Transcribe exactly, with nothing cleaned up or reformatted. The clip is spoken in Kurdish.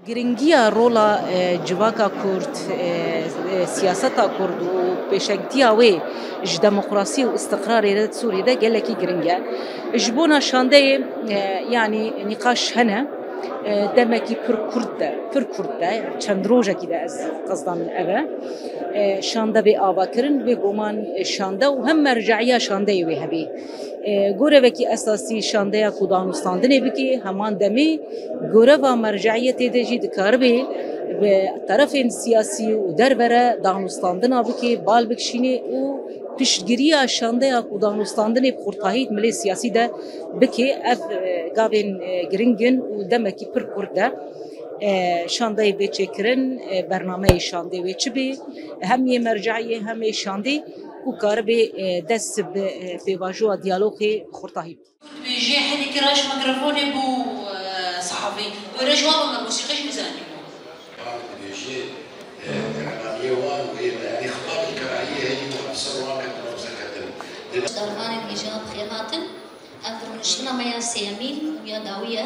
Giringiya rola e, civaka Kurd, e, e, siyaseta Kurd û pêşengtiya wê ji demokrasî û îstiqrarê de Sûriyê de gelekî giring e. Ji bona şandeyê e, yanî nîqaş hene, e, demekî pir kurt de, pir kurt de, çend rojekî de ez qesdan ev e. E, şande bê avakirin, bêguman şande û hem merce'iya şandeyê wê hebê. E, gorevekî esasî şandeya ku danûstandinê bike, heman demê goreva merceiyetê de jî dikaribe bi terefên siyasî û derve re danûstandina bike, bal bikişîne û piştgiriya şandeya ku danûstandinê bi xurtahî di milê siyasî de bike. Ev e, gavên e, giring in û demekî pir kurt de e, şandeyê bê çêkirin, e, bernameyê şandê wê çi bê, hem yê merceiyê hem ê şandê ku karibe e, dest bi e, pêvajoya diyalogê bi xurtahî bike. Dibêje herî kira ji mikrofonê bû e, sehafî. Wêre ji wan me mosîqî jî bizanî. Wan dibêje, e, bernameyê wan wê me, yanî xitabê kirayî heyî û hemser wan ketin û serketin. Darvanê dibêje em bi xêr hatin. Ev rûniştina me ya sêyemîn û ya dawî ye.